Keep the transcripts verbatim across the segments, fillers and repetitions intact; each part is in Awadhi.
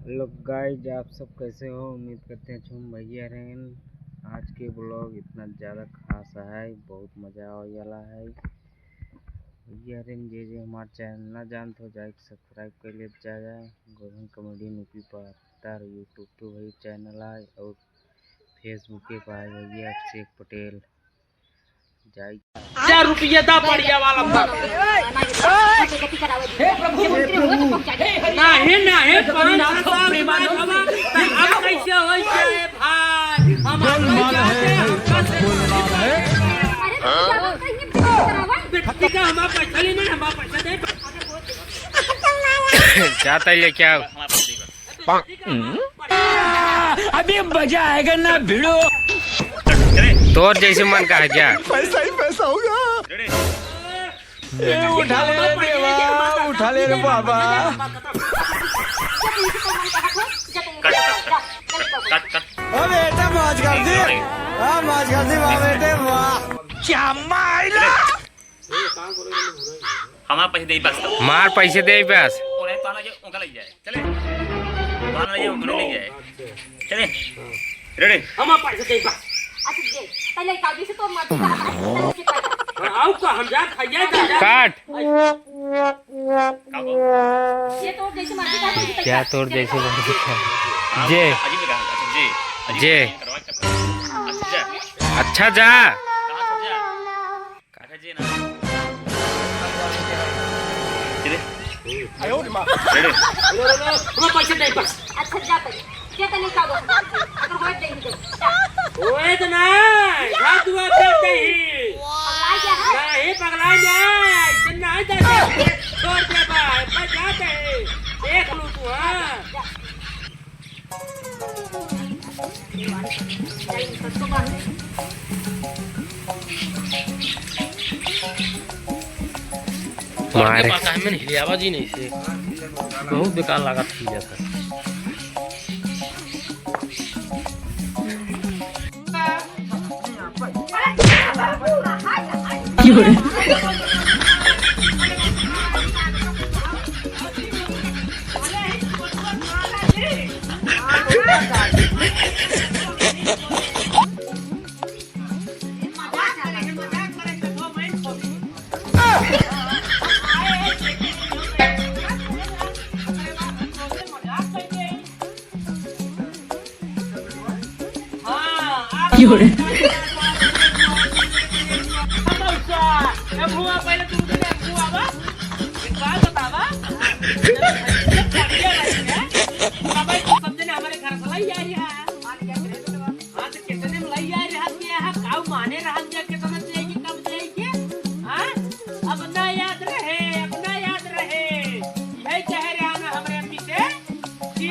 Hello guys, आप सब कैसे हो? उम्मीद करते हैं अच्छे होंगे। भैया रहन, आज के vlog इतना ज़्यादा खास है, बहुत मज़ा आवे वाला है। भैया रहन, जे जे हमार channel ना जानत हो, जाके subscribe कर लेत जा, जा। गोधन comedy यूपी पर YouTube पे वही channel आए और Facebook पे आए भैया अभिषेक पटेल। हजार रुपया दा बढ़िया वाला। नहीं, नहीं, पाँच सौ रुपया हवा, अब कैसे होई जाए भाई? हम आपको जाते हैं, हमका से बेटी का हमारा पैसा नहीं मिला, हमारा पैसा दे। जाता ही लेके आओ। अभी मजा आएगा ना भिड़ो। तोर जैसे मन का है जा। पैसा ही पैसा होगा। ए, उठा ले रे देवा, उठा ले रे बाबा। ओ बेटा, मौज कर दी। हाँ, मौज कर दी, वाह बेटे, वाह। क्या मायला? हमार पैसे दे बस। हमार पैसे दे बस। ओने तो आना जे उनका लग जाए। चले। तो आना जे उन्हें लग जाए। चले। Ready? हमार पैसे दे बस। अच्छा दे। पहले काबी से तो मत काट। आओ का हम जा खाइए जा। काट। ये तो जैसे मर्जी का पैसे क्या तोर जैसे मर्जी का। जे। अजीब लगा। अच्छा, जे। अजीब जे। करवा के। अच्छा जा। अच्छा जा। कहाँ से जा? काका जी ना। चले। आयो रे माँ। चले। लो, लो, लो, लो। हमें पैसे दे बस। अच्छा, जा तनी। जा तनी का बस। अगर होए दे ही दे। जा। ओए तो ना, जा दुआ पे दे ही। पगला गया है? नहीं, पगला नहीं। इतना नहीं दे दे। छोड़ दे भाई, मैं जाते हैं। देख लूँ तू, हाँ। जा। मारे। पता है, मैंने हिलावा जी नहीं से। बहुत बेकार लागत थी जैसा। हाँ, आप क्यों रे? ए भुआ, पहले तू उधर ए, भुआ बा। एक बात बतावा। जब बढ़िया रही है, तब तू समझे ना हमारे घर से लाई आई है। हाँ, तो कितने में लाई आई रहा कि यहाँ काऊ माने रहा कि कितना चाहिए, कब चाहिए? हाँ? अब ना याद रहे, अब ना याद रहे। यही कह रहा ना हमारे अम्मी से। कि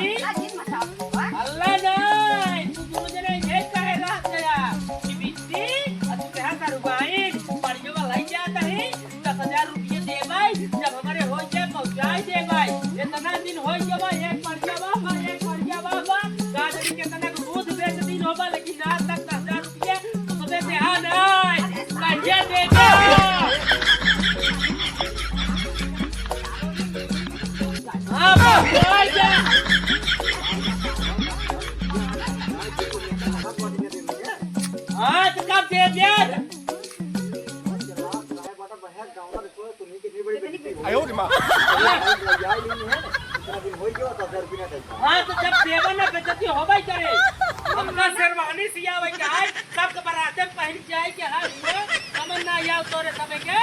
अल्लाह नहीं, तू दोनों जने ये कहे रह गया कि बिट्टी, और तू कहा था रुबाइन, बढ़िया वाला ही जाता है, दस हजार रुपये देबै, जब हमारे हो जाए, पहुँचाई देबै। इतना दिन हो गया, एक बढ़िया बा, एक बढ़िया बा, बा। का जाने कितना दूध बेच दिन होगा, लेकिन आज तक दस हजार ये तो देते हैं नहीं, कहिया देते हो? हाँ, बस, हो गया। हाँ, तो कब दे दिया? आयो रे माँ। हाँ, तो जब देवा ना बेइज्जती होबै करे, हमका शेरवानी सियावै के है, सबके बराते में पहिर जाए के है, हुए, समझ ना आया तोरे सबे के।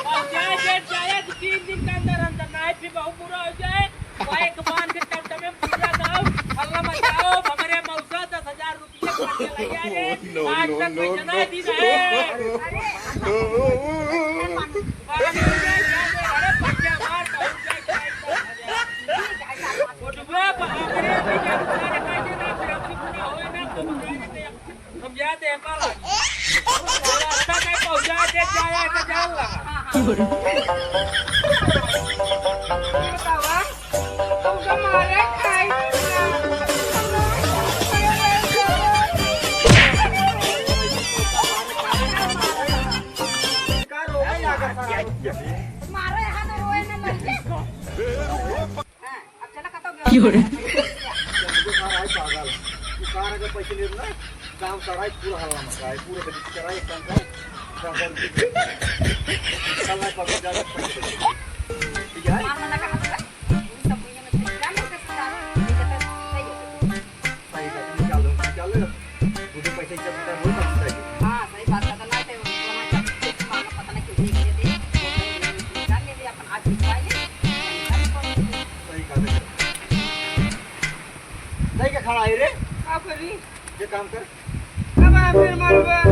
और जाए, जाए, जाए, दो तीन दिन के अंदर, अंदर ना है, फिर बहुत बुरा हो जाए, बाइक बांध के टमटमे में पूरा गाँव हल्ला मचाओ, हमरे मौसा दस हजार ये बढ़िया लगे रे। No, आज no, तक no, कोई जना no। दिन है। अरे, फोटुआ पर हमरे भी जब सारे का ये ना फिर अपनी पूरा होए ना तो हम जाते हैं पाला। रास्ता में पहुंचा दे जाए तो जान लगा। क्यों रे? जब वो सारा है पागल। वो सारा के पैसे ले ना, काम सारा है, पूरा हल्ला मचा है, पूरा बेइज्जती करा है, एक काम कर, काम कर, कल ना परसों जाके पैसे दे दे। ठीक है? मामा ना कहा था, वो सब दुनिया में क्या नहीं कर सकता, ये कहता है, सही है। सही बात, निकाल दो, निकाल लो। मुझे पैसे इज्जत पता है, वो सब चाहिए। हाँ, सही बात, पता ना थे, वहाँ जब कुछ मांगा, पता ना क्यों नहीं देते, वो नहीं देते, निकाल ले, अपन आज भिजवा ले, निकाल ले। सही बात है। सही का खड़ा है रे? का करी? ये काम कर। अब आ फिर मरबे।